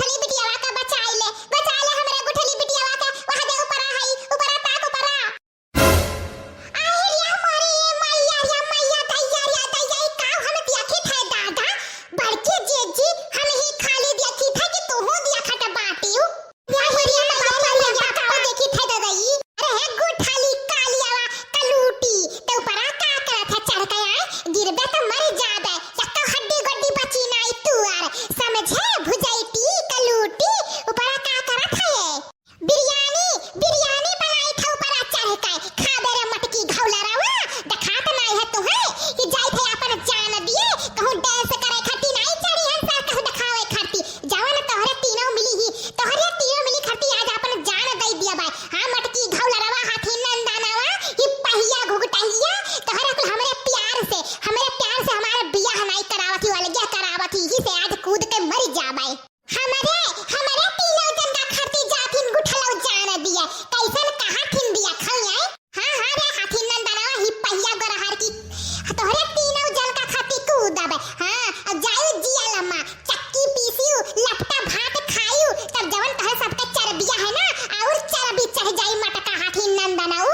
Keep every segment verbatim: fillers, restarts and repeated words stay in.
गुठली बिटियावा का बचाई ले, बचाई ले हमरे गुठली बिटियावा का। वहाँ दे ऊपरा हई, ऊपरा ताक ऊपरा। आहि रे मोरी मैया रे मैया, दैया रे दैया, ई का हम देखित है दादा? बड़की जीजी, हम ही खाली देखित है कि तूहू देखत बाटिउ? या हे रे मैया रे मैया, का देखित है दादा ई? अरे हे गुठली कालियावा कलूटी, ते ऊपरा का करत है चढ़ के आए? गिरबे तो मर जाबे, एक्को हड्डी गोड्डी बची नाई तुअर, समझे भुजैती कलूटी, ऊपरा का करत है? बिरयानी, बिरयानी बनाई था ऊपर चढ़ के, खा दे रे मटकी घौलरवा, देखात नाई है तुहे कि जाइत है अपन जान दिए, कहूँ dance करे खाती नाई चढ़ी हंसा, कहूँ देखावे खाती, जवन तोहरे तीनों मिली ही, तोहरे तीनों मिली खाती आज अपन जान दे दिया भाई। हाँ, मटकी घौलरवा, हाथी नंदनवा, ई पहिया घुघटहिया, तोहरे कुल हमरे प्यार से, हमरे प्यार से हमारे बियाह नाई करावत ही, अलगे करावत ही, ही से आज कूद के मर जा भाई। हमरे, हमरे तीनों जन का खर्ची जाथिन गुठलो जान दिए। कैसन कहा थिन दिया खौयाई? हाँ, हाँ रे, हाथिन नंदनवा ही पहिया गोरहर की। तोहरे तीनों जन का खर्ची कूदब। हाँ, अब जायु जिया लम्मा, चक्की पीसियु, लपटा भात खायु, तब जवन तोहरे सबके चरबिया है ना, और चरबी चढ़ जाई मटका हाथिन नंदनऊ।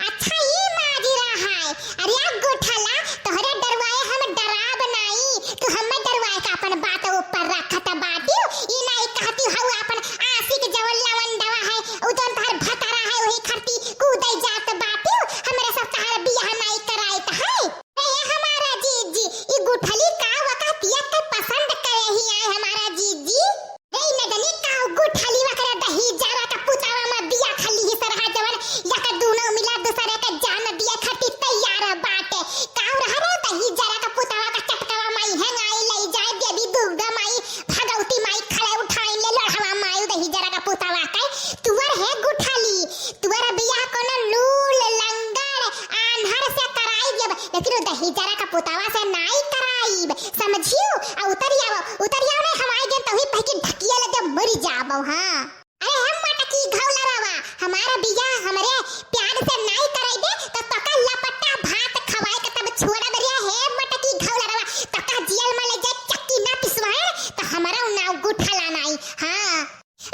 अच्छा, ई माजरा है। अरे आ गुठला, तोहरे डरवाए हम डराब नाई। तू हमें डरवाए का अपन बात ऊपर रखत बाटियो। ई नाई कहती हऊ अपन आशिक जवन लवंडवा है, उ जवन तोहर भतारा है, वही खरती कूदे जात बाटियो। हमरे सब तोहर बियाह नाई कराइत है। ए हमारा जीजी, ई गुठली का वकातिया के पसंद करे ही आए हमारा जीजी। ए, न जानी का गुठली वकरे दही जरा का पुतावा मा बिया खली ही सरहा जवन, या का दूनो मिला दूसरे के जान दिए खातिर तैयार बाटे। काउ रहा रे दही जरा का पुतावा का चटकावा माई है, आई लई जाए देवी दुर्गा माई, भगवती माई खड़े उठाई ले लड़हवा माई दही जरा का पुतावा के। तुअर है गुठली, तुअर बिया कोनो लूल लंगड़ आन्हर से कराई देब, लेकिन उ दही जरा का पुतावा से नाई कराईब, समझियो? आ उतरियावा, उतरियावा नहीं, हम आई गए तभी पहकी ढकिया ले जब मरी जाबो, हाँ। अरे हम मटकी घौलरवा, हमारा बियाह हमरे प्यार से नाई कराई दे, तो तका लपटा भात खवाए के तब छोड़ब रे, हे मटकी घौलरवा, तका जियल में ले जाए चक्की ना पिसवाए, तो हमारा नाव गुठला नाई, हाँ।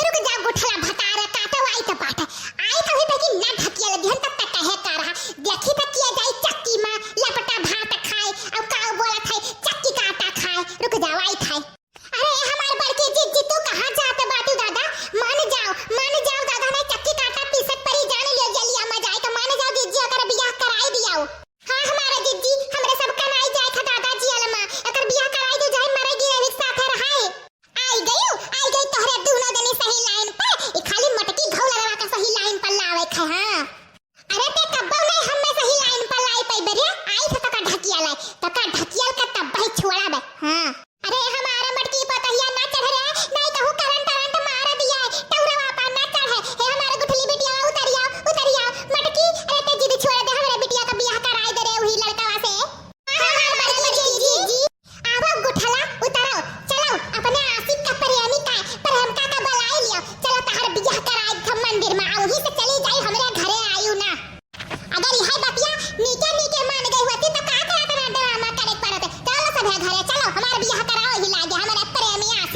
रुक जा गुठला भतार काटो आई तो पाट, आई तो ही बेटी ना ढकिया ले दिहन तब तक कहे का रहा, देखी तो किया जाई चक्की में लपटा भात खाए, अब का बोला था चक्की का आटा खाए, रुक जाओ आई था। अरे हमार बड़की जिज्जी, तू कहाँ जात बाटू दादा? मान जाओ, मान जाओ दादा, नहीं चक्की काटा पीसत परी, जान लियो जलिया में जाए तो मान जाओ जिज्जी, ओकर बियाह कराई दियाओ। हाँ हमारा जिज्जी, हमरे सब कनाई जाए था दादा जियल मा, ओकर बियाह कराई दो, जाए मरे गिरे एक साथे रहाए। आई गई, आई गई तोहरे दोनों जनी सही लाइन पर, ई खाली मटकी घौलरवा के सही लाइन पर लावे खे, हाँ। अरे ते कब्बो नहीं हमें सही लाइन पर लाई पइबे रे, आई थे तका ढकिया लाई, तका ढकिया का तब ही छोड़ा बे, हाँ। अरे हमारा मटकी पतहिया ना चढ़ रे, नहीं कहूँ करंट करंट मार दिया है, टौरवा पर ना चढ़े, हे हमारे गुठली बिटिया उतरिया, उतरिया, मटकी, अरे ते जिद छोड़ दे, हमरे बिटिया का बियाह कराई दे रे वही लड़कावा से। हमार बड़की जीजी, आवो गुठला, उतरो, चलो, अपने आशिक का प्रेमी का, प्रेमका का बुलाई लियो, चलो तहार बियाह कराई हम मंदिर में, आ वहीं से चली जाई, हमरे घरे आयु ना। अगर यह बतिया नीके नीके मान गई होती तो का करत ना ड्रामा करे पड़त। चलो सभे घरे चलो, हमार बियाह कराओ ही लागे, हमारे प्रेमी आशिक।